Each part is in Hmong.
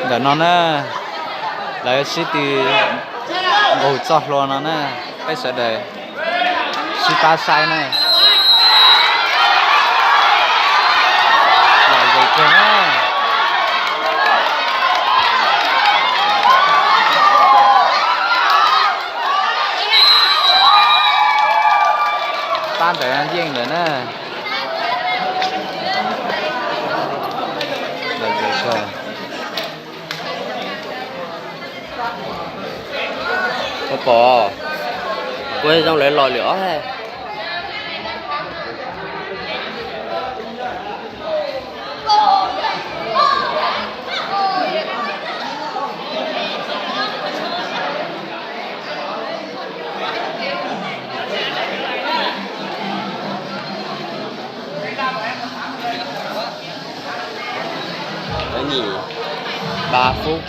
Ntawm no na, lawv sib tw nqus txoj hlua no na, peb sawv daws sib pab saib na. Lom zem kawg na. Pab ntawd yeej lawm na. Lom zem kawg. Koj pom, kuv zoo lawv los lwm ob hais. Nhì, ba phút.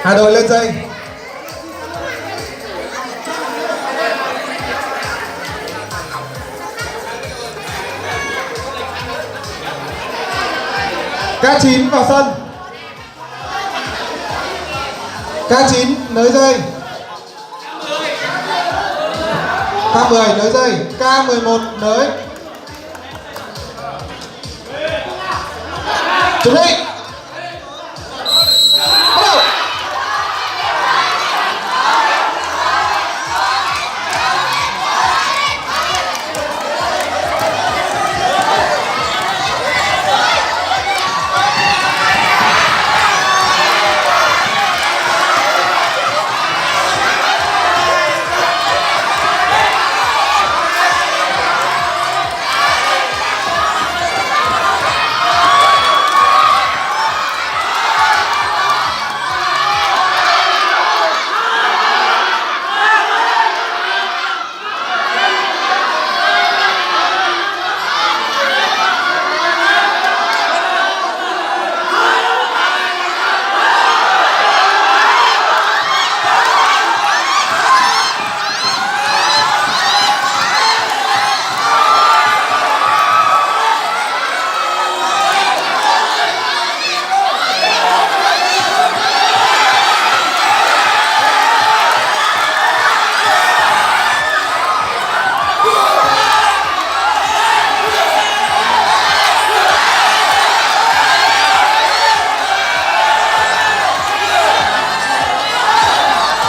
Hà Nội lên dây. K chín vào sân. K chín nới dây. K mười nới dây. K mười một nới. Chuẩn bị. Bắt đầu.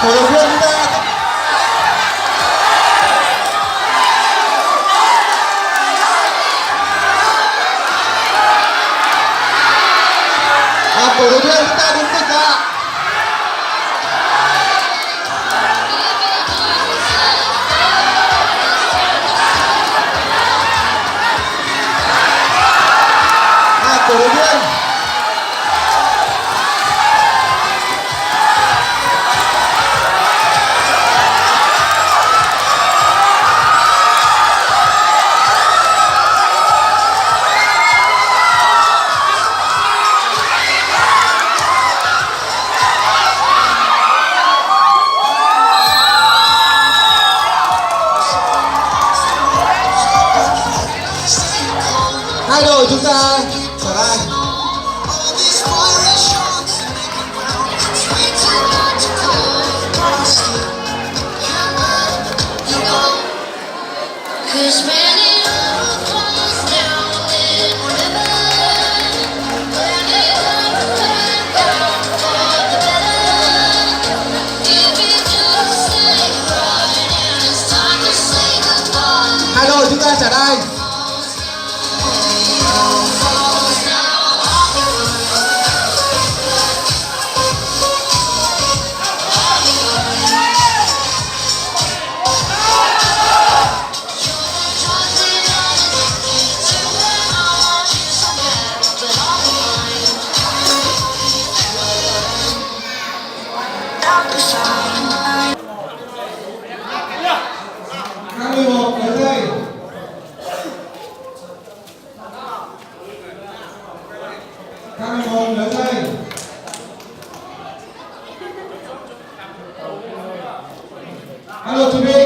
Cổ động viên chúng ta. À, cổ động viên chúng ta đúng lịch ạ. À, cổ động viên. Idol chúng ta, xả tay. Idol chúng ta, xả tay. Các mười một, nhớ tay. Các mười một, nhớ tay. Alo, chuẩn bị.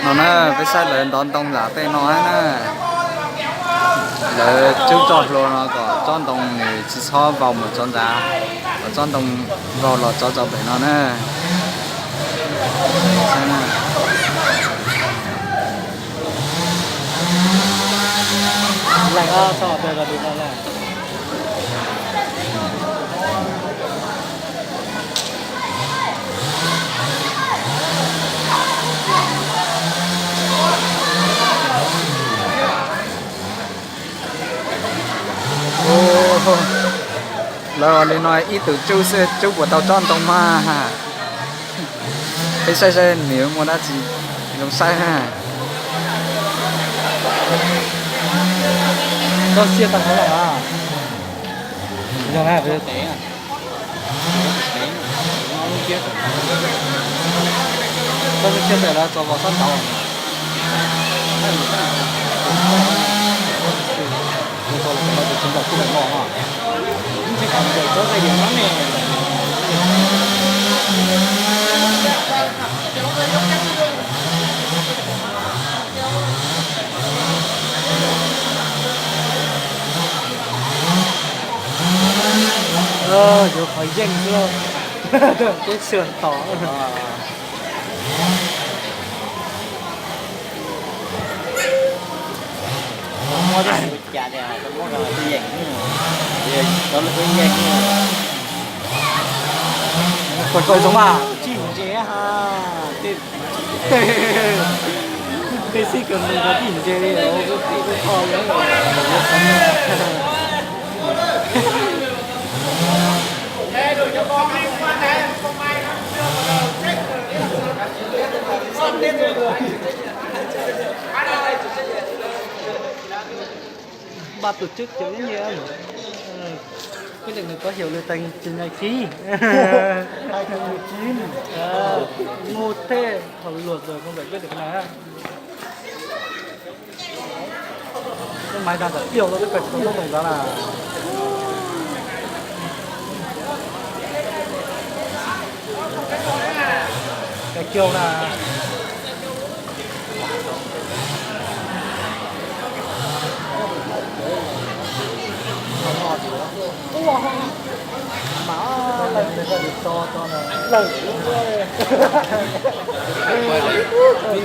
No na, peb saib lawv ntov ntoo lam tej no na. Lawv cub tsob hlua no kom tsob ntoo nws tsis txhob vau mus txog ntxa, kom tsob ntoo vau los txog txog pem no na. Lawv ua li no ib tug cub xwb cub puas tau tsob ntoo mas. Peb saib saib nws muaj dab tsi zoo saib na. Tsob xiab tag hauv lawm. Yog na, tsob xiab tag lawm, txog vos sab nraud. Yuav qhov yeej xwb, tub xyuas tom. Muab tus cas tias muab tus yeej, tus yeej. Koj zoo mas tsis ntse ha. Tej xib kawg mus tsis ntse li. Ban tổ chức kiểu như này, quyết định này có hiệu lực từ ngày ký. Hai không mười chín. Ờ, ngu thế, họ luật rồi không giải quyết được cái này á. Cái máy đang giải tiêu thôi, cái cần có tốc độ đó là cái kêu là mà lần này là được cho cho là lần.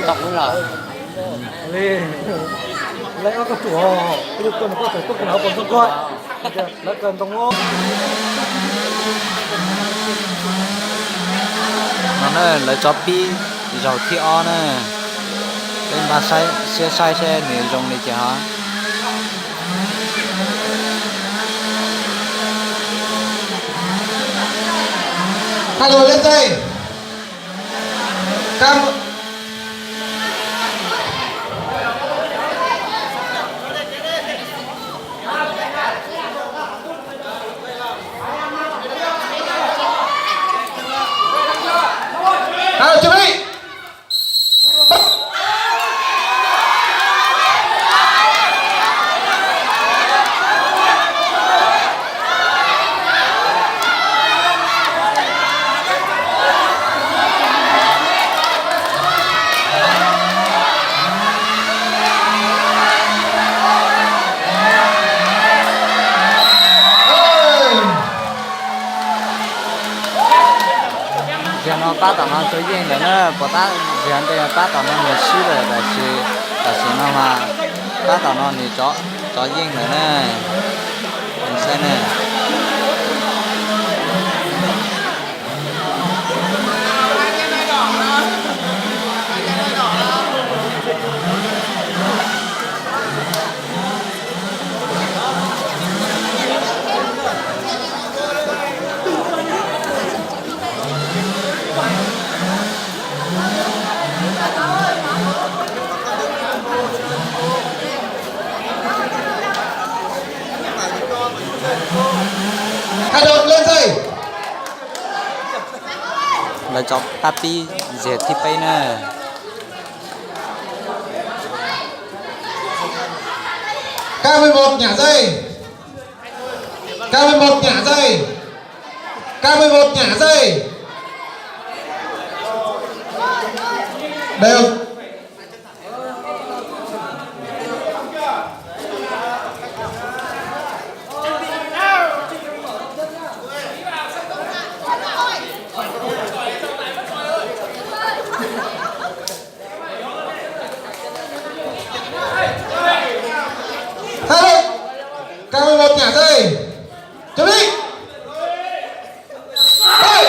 Tổng là. Ê, Lawv ob koj ruam, yog koj no koj tawm tuaj koj lawv pos ntxoog koj, lawv kawg ntoo. No na, lawv tso pib zaug thib ob na. Peb npaj siab saib seb nws zoo li cas ho. Hello, Lên Dây. Cam. Hello, chuẩn bị. Zaum no pab tom no tso yeej lawm na, puas tab? Zaum ntej pab tom no nws swb lawm, tab sis tam sim no mas pab tom no nws tso yeej lawm na. Saib na. Lawv tso pab pib zaum thib peb na. Các mươi một nhả dây. Các mươi một nhả dây. Các mươi một nhả dây. Đều. Hai, các mươi một nhả dây. Chuẩn bị. Hai.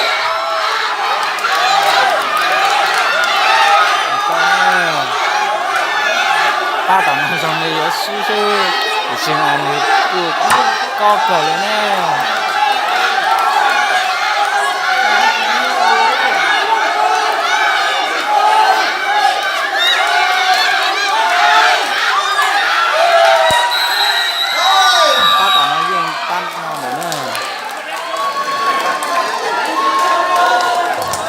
Pab tom no zoo li yuav swb xwb, tiam sis mas nws kuj kob kawg li ne. Pab tom no yeej pab no lawm na.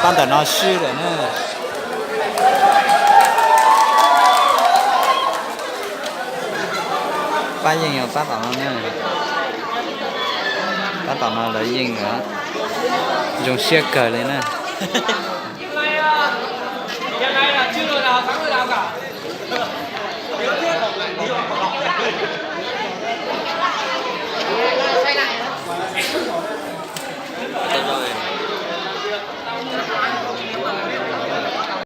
Pab ntawm no swb lawm na. Pab yeej yog pab tom no na. Pab tom no lawv yeej lawm. Zoo siab kawg li na.